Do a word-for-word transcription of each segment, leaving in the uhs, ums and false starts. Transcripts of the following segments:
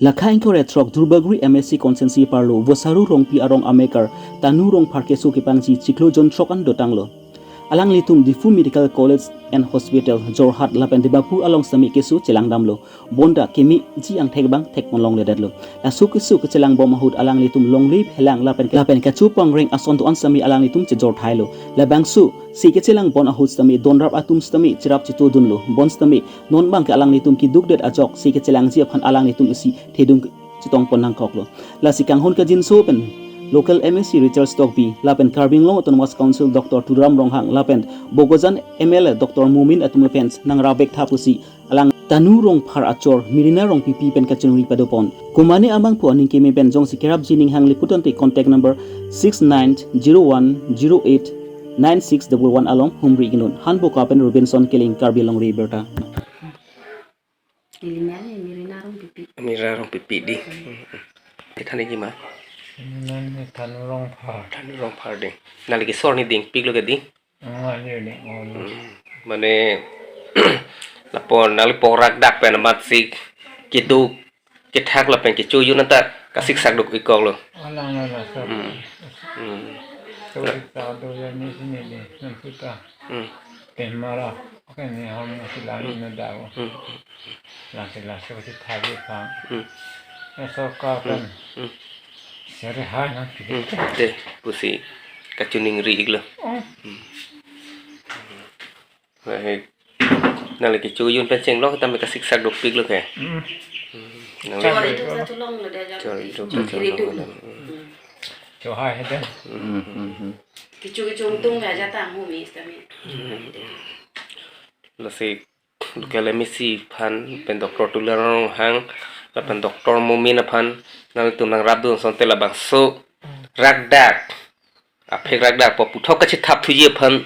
Lakha ingkoi ra throk Duarbagori M A C constituency parlo Vosaru Rongpi arong amekar Tanu Rongphar keso kepangji chiklo jon throk an dotanglo. Alanglitum Diphu Medical College and Hospital, Jorhat lapen Dimapur along sitame keso chelangdamlo. Bonta kemeji angthek abang thekponlongledetlo. Laso keso kechelangbom ahut alanglitum longle phelang lapen, lapen kachopangreng ason do-an sitame alanglitum chejorthailo. Labangso si kechelangbom ahut sitame donrap atum sitame cherap chetodunlo. Bonsitame non abangke alanglitum kedukdet ajok si kechelangji aphan alanglitum isi thedung chetongpon nangkoklo. Lasi kanghon kangjinso pen local M A C Richard Tokbi lapen Karbi Anglong Autonomous Council Doctor Tuliram Ronghang lapen Bokajan M L A Doctor Momin atum pen nangrap-ik tha pusi alang Tanu Rongphar achor Mirina Rongpipi pen kachiningri padopon. Komane abangphu aning keme pen jongsi kerapji aning hangli putangte contact number six nine zero one zero eight nine six double one along humri-iknon. Hanboka pen Robinson Killing, Karbi Longri Abirta. Neli men ni Mirina Rongpipi. Mirina Rongpipi dei. Kethan nangji ma? Neli men ni Tanu Rongphar. Tanu Rongphar dei. Nangli kesor ni dingpiklo ke dei? Neli ding, oh, no. Hmm. Mane lapu nangli pok rakdak pen amatsi keduk kethak lapen kecho-un anta kasiksak duk-ikkoklo. Alang, alang, sir. Hmm. Hmm. Sorry, ta do ya ni sini ni, nanti ta. Hmm. Temara, oke ni, hom sila ni na daw. Hmm. Lasi, lasi, pasti thagi pa. Hmm. Ya, sorkar kan. Hmm. Seri hai na. Hmm. Dei, pusi kachiningri-iklo. Oh. Hmm. Lahei, nangli kecho-un pen chenglok tame kasiksak dopiklo ke. Hmm. Hmm. Nangli chor itum ta cholonglo dei, chor itum ta cholonglo. Hmm. Cho hai he dei. Hmm. Hmm, hmm, hmm. Kecho kecho tung ya jatang humi sitame. Hmm. Lasi local M A C aphan pen Doctor Tuliram Ronghang lapen Doctor Momin aphan nangtum nangrapdun asonte labangso rakdak, aphek rakdak pu puthot kachethap thuji aphan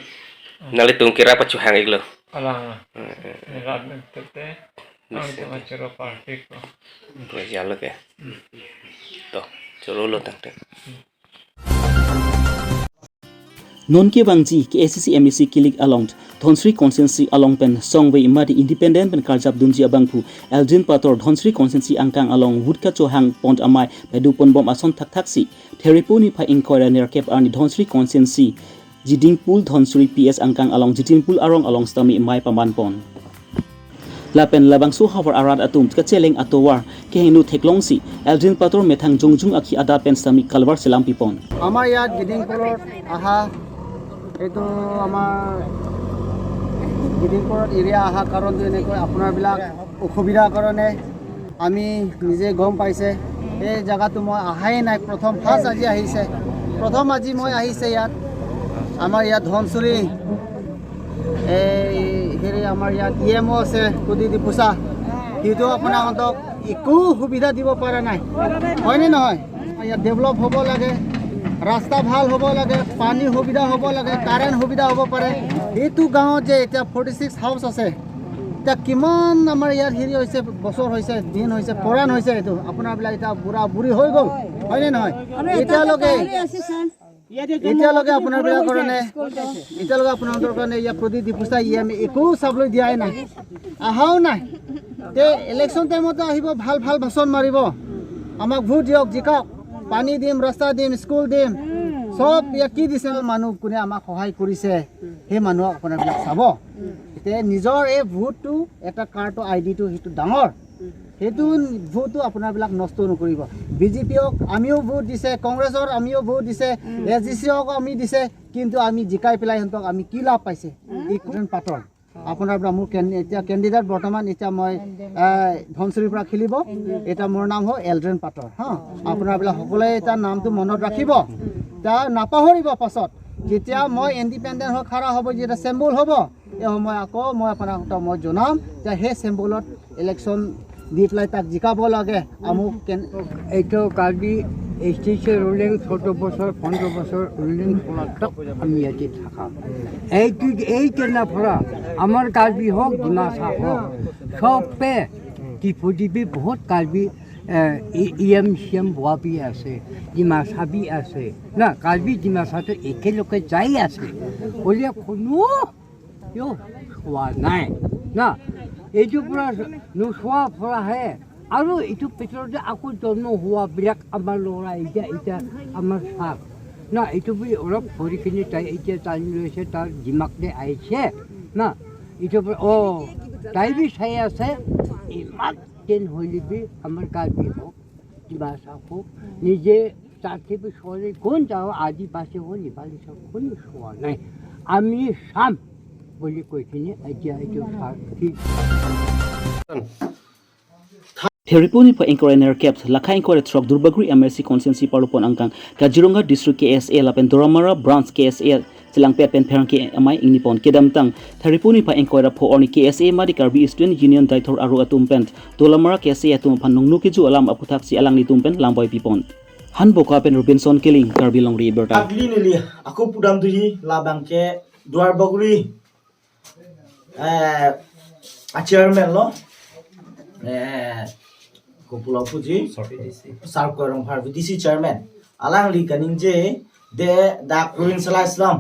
nanglitum kerap pachohang-iklo. Alang. Eh, eh, eh. Ni rap men tete. Ni nangtum sete. Achoro parpik ko. Ko jalo ke. To, chorolo tangte. Non kevangji K A C C M A C kilik along Dhansiri constituency along pen songvei mate independent pen karjapdunji abangphu Eldrin Pator Dhansiri constituency angkang along vote kachohangpon amei padoponbom ason thakthaksi Threpo niphai ingkoi ra nerkep arni Dhansiri constituency Jidingpul Dhansiri P S angkang along Jidingpul arong along sitame mei pamanpon. Lapen labangso havar arat atum kacheleng atovar kehingno theklongsi Eldrin Pator methang jongjung akhi adat pen sitame kalvar selam pipon. আমাৰ ইয়াত গিদিংপুৰত অহা, এইটো আমাৰ গিদিংপুৰত এৰিয়া অহা কাৰণটো এনেকৈ আপোনাৰবিলাক অসুবিধাৰ কাৰণে আমি নিজে গম পাইছে। এই জেগাটো মই অহাই নাই, প্ৰথম ফাৰ্ষ্ট আজি আহিছে, প্ৰথম আজি মই আহিছে ইয়াত। আমাৰ ইয়াত ধনচুৰি এই হেৰি আমাৰ ইয়াত ই এম অ' আছে, কুদি ডিপুচা, সিটো আপোনাক একো সুবিধা দিব পৰা নাই, হয়নে নহয়? ইয়াত ডেভেলপ হ'ব লাগে, ৰাস্তা ভাল হ'ব লাগে, পানী সুবিধা হ'ব লাগে, কাৰেণ্ট সুবিধা হ'ব পাৰে। এইটো গাঁৱত যে এতিয়া ফৰ্টি ছিক্স হাউচ আছে, এতিয়া কিমান আমাৰ ইয়াত হেৰি হৈছে, বছৰ হৈছে, দিন হৈছে, পৰাণ হৈছে, এইটো আপোনাৰবিলাক এতিয়া বুঢ়া বুঢ়ী হৈ গ'ল, হয়নে নহয়? এতিয়ালৈকে এতিয়ালৈকে আপোনাৰবিলাক কাৰণে, এতিয়ালৈকে আপোনালোকৰ কাৰণে ইয়াত প্ৰদীপ ডিপুচা ই এম একো চাবলৈ দিয়াই নাই, অহাও নাই। তে ইলেকশ্যন টাইমত আহিব, ভাল ভাল ভাষণ মাৰিব, আমাক ভোট দিয়ক, জিকাওক, পানী দিম, ৰাস্তা দিম, স্কুল দিম, চব ইয়াত কি দিছে, মানুহ কোনে আমাক সহায় কৰিছে, সেই মানুহ আপোনাৰবিলাক চাব। এতিয়া নিজৰ এই ভোটটো, এটা কাৰ্ডৰ আই ডিটো, সেইটো ডাঙৰ। সেইটো ভোটটো আপোনাৰবিলাক নষ্ট নকৰিব। বি জে পিক আমিও ভোট দিছে, কংগ্ৰেছক আমিও ভোট দিছে, এ জি চিক আমি দিছে, কিন্তু আমি জিকাই পেলাই সিহঁতক আমি কি লাভ পাইছে? ই এলড্ৰিন পাটৰ। আপোনাৰবিলাক মোৰ কেন-, এতিয়া কেণ্ডিডেট বৰ্তমান এতিয়া মই, এ, ধনচুৰিৰ পৰা খেলিব। এতিয়া মোৰ নাম হ'ল এলড্ৰিন পাটৰ, হা। আপোনাৰবিলাক সকলোৱে এতিয়া নামটো মনত ৰাখিব, এতিয়া নাপাহৰিব। পাছত যেতিয়া মই ইণ্ডিপেণ্ডেণ্ট হৈ খাৰা হ'ব, যেতিয়া চিম্বল হ'ব, এই সময় আকৌ মই আপোনাক মই জনাম যে সেই চিম্বলত ইলেকশ্যন দি পেলাই তাক জিকাব লাগে। আমুক কেন- এইটো কাৰ্বি এছ টি চি ৰুলিং চৈধ্য বছৰ, পোন্ধৰ বছৰ ৰুলিং চলাতক আমি ইয়াতে থাকা। এইটো, এই কেনেফৰা আমাৰ কাৰ্বি হওক, ডিমাচা হওক, চবে টিপু টিপি বহুত কাৰ্বি, এ, ই এম চি এম বোৱা পি আছে, ডিমাচা বি আছে না, কাৰ্বি ডিমাচাটো একেলগে যাই আছে বুলিয়ে কোনো কিয় হোৱা নাই না? এইটো পৰা নোচোৱা ফৰাহে আৰু এইটো ভিতৰতে আকৌ জন্ম হোৱাবিলাক আমাৰ ল'ৰা, এতিয়া, এতিয়া আমাৰ চাওক, না, এইটো বুলি অলপ পঢ়ি কিনি তাই এতিয়া টানি লৈছে, তাৰ দিমাগ দে আহিছে না। এইটো বুলি, অ, তাই বি চাই আছে, ইমান দিন হ'লে বি আমাৰ কাৰ্বি হওক, ডিমাচা হওক, নিজে তাতকে বি চলে কোন যাওঁ, আদিবাসী হওক, নেপালী হওক, কোনো চোৱা নাই। আমি চাম বুলি কৈ কিনি এতিয়া এইটো সাক্ষী। Theripuni pha ingkoi ra nerkep, lakha ingkoi ra throk Duarbagori M A C constituency parlopon angkang Kaziranga District K S A lapen Dolamara Branch K S A chelangpet pen pherangke amei ingnipon. Kedamtang Theripuni pha ingkoi ra pho arni K S A mate Karbi Student Union Deithor Aru atum pen Dolamara K S A atum aphan nongnu keju alam aputhaksi alanglitum pen langboi pipon. Hanboka pen Robinson Killing, Karbi Longri Birta. Agli neli ako pudam tuhi labang ke Duarbagori eh, a chairman lo, eh, kopulo puji, Sarkoi Rongphar V D C chairman. Alangli kaningje de dak provincialize lam,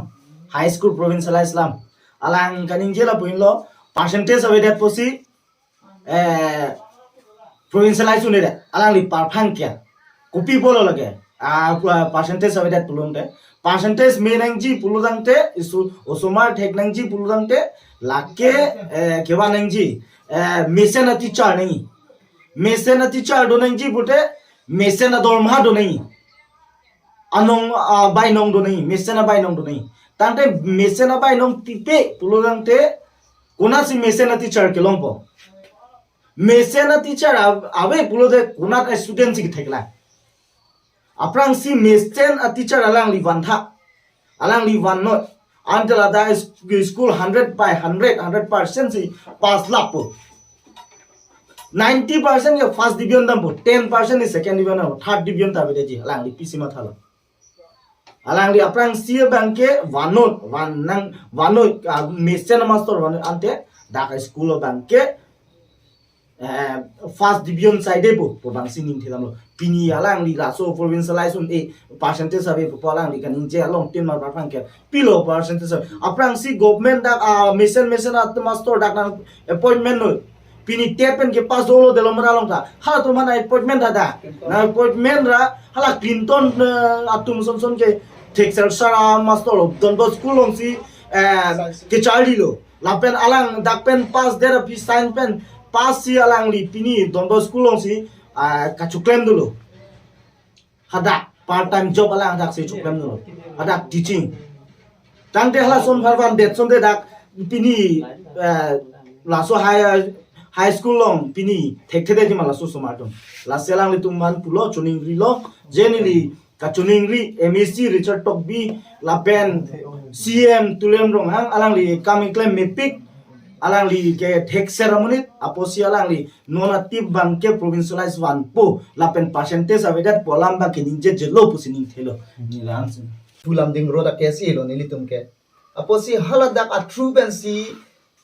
high school provincialize lam. Alang kaningje lapu-an lo, percentage avedet pusi, eh, provincialize un-edet, alangli parphang kya. Kopi pulo lake, ah, pu-, percentage avedet pulote. Percentage me nangji pulotangte, isu osomar thek nangji pulotangte, lake, eh, kevan nangji, eh, mesen a teacher nangji. Mesen a teacher do nangji pute, mesen a dorma do nangji. Anong, ah, bainong do nangji, mesen a bainong do nangji. Tangte mesen a bainong pipe pulotangte, konatsi mesen a teacher kelongpo. Mesen a teacher av-, ave pulote konat a student si ketheklang. Aphrangsi mesen a teacher alangli vantha. Alangli vannoi. Ante ladak is-, school hundred by hundred, hundred percent si pass lapo. Ninety percent ke first division dampo, ten percent ni second division dampo, third division ta avedeji, alangli pisi mathalo. Alangli aphrangsi abang ke vannoi, vannang, vannoi, ah, mesen a master vannoi ante dak school abang ke, eh, first division side po, pu abangsi ning thelamlo. Pini alangli laso provincialize un-e percentage ave pu alangli kaningje along tin mar parphang ke pilo percentage ave. Aphrangsi government dak, ah, mesen mesen a master dak nang appointment noi. Pini TET pen ke pass dolo Dolamara along ta. Halatum aphan appointment ra da. Na appointment ra hala Clinton, eh, atum son son ke thekser sar a master lo. Don Bosco school alongsi, eh, kecharlilo. Lapen alang dak pen pass der aphi sign pen pass si alangli pini Don Bosco school alongsi, ah, kachoklem dolo. Hadak part time job alang hadak si choklem dolo. Hadak teaching. Tangte hala son pharvan det sonte dak pini, eh, laso high, high school along pini thekthedet ji ma laso osomar atum. Lasi alanglitum aphan pulo choningrilo, je neli kachoningri M A C Richard Tokbi lapen C M Tuliram Ronghang alangli kam keklem mepik, alangli ke thekser amonit apotsi alangli non atip abang ke provincialize vanpo lapen percentage avedet pu alam abang ke ningje jelo pusi ning thelo. Neli la-an si. Pu Lumding Road a K S A lo nelitum ke. Apotsi haladak a through pensi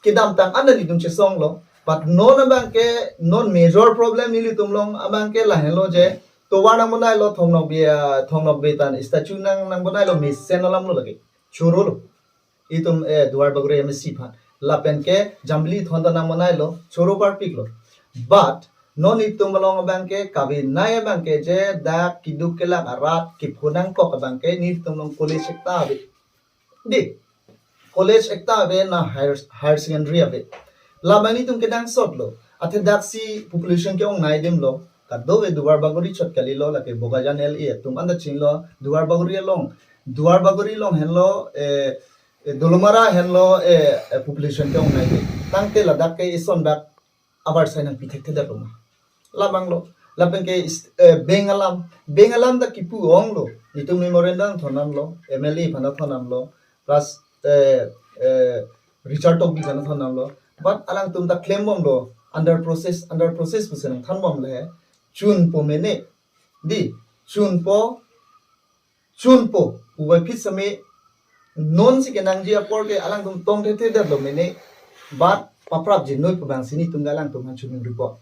kedamtang an nelitum chesonglo. But non abang ke, non major problem nelitum along abang ke lahenlo je tovar nangbonailo Thong Nokbe, ah, Thong Nokbe tan statue nang, nangbonailo mesen alam lo lake. Chorolo. Itum, eh, Duarbagori M A C aphan. Lapen ke Jambili Thon ta nangbonailo, choro parpiklo. But non itum along abang ke kavenei abang ke je dak keduk kelak arat kepho nangkok abang ke nelitum along college ekta ave. Di, college ekta ave na higher, higher secondary ave. Labang itum kenangsotlo. Athe daksi population ke-ongnei adim lo. Kadokave Duarbagori chot kalilo, lake Bokajan L A atum anta chinilo Duarbagori along. Duarbagori along henlo, eh, eh, Dolamara henlo, eh, eh, population ke-ongnei adim. Tangte ladak ke ison dak abar sai nangpi thekthedetlo ma. Labang lo. Lapen ke is-, eh, beng alam. Beng alam ta kipu onglo. Itum memorandum thondamlo. M L A aphan ta thondamlo. Plus, eh, eh, Richard Tokbi aphan ta thondamlo. But alangtum ta klembomlo. Under process, under process pusi nangthanbomlo he. Chunpo mene. Di, chunpo, chunpo, puvoiphit sitame, nonsi kenangji apor ke alangtum tong thethedetlo mene, but paprapjinoi pu abangsi nelitum ke alangtum aphan choningripo.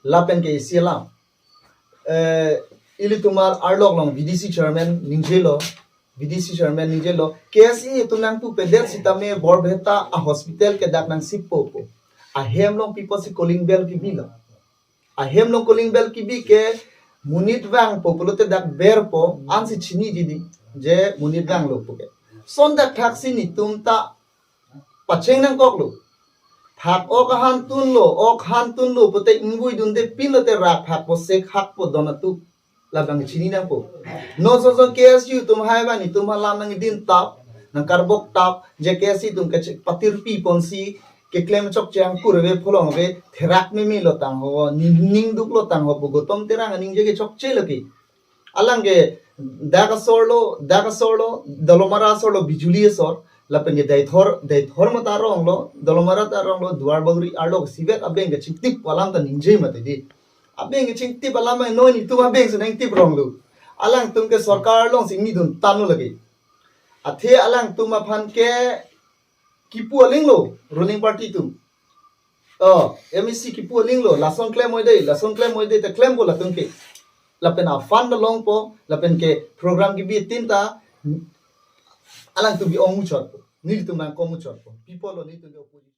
Lapen ke isi alam. Eh, ilitum arlok along V D C chairman ningjelo, V D C chairman ningjelo, K S A atum nangpupedet sitame Borpeta a hospital ke dak nangsippo pu. Ahem along pi apotsi calling bell kebilo. Ahem along calling bell kebi ke monit vangpo pulote dak berpo ansi chiniji di. Je monit vanglo puke. Lason dak thaksi netum ta pacheng nangkoklo. Phak ok ahan tunlo, ok han tunlo pute ingvoi dunde pinlote rak phak po sek hak po don atum. Labang chini nangpo. Non song song K S U atum hai bang netum alam nangdin tap, nangkarbok tap, je K S U atum kache-, patirpi ponsi, keklem chokche angkur ave pholong ave, therak meme lo tangho, ning, ning duk lo tangho, pu Gautam Terang aningje ke chokche lo ke. Alang ke dak asor lo, dak asor lo, Dolamara asor lo, Bijuli asor, lapen ke Deithor, Deithor mata arong lo, Dolamara ta arong lo, Duarbagori arlo, sibet abeng ke chingtip alam ta ningje mati di. Abeng ke chingtip alam ai noi netum abeng si nangtip rong lo. Alangtum ke sorkar alongsi ingni dun tanglo lagi. Athe alangtum aphan ke kipu aling lo, ruling party atum. Oh, M A C kipu aling lo, lason klem moi dei, lason klem moi dei, ta klempo latum ke. Lapen a-fund ta longpo, lapen ke program kebi tin ta, alangtum ke-ong muchotpo. Nelitum nangkong muchotpo. People lo nelitum ke opposition.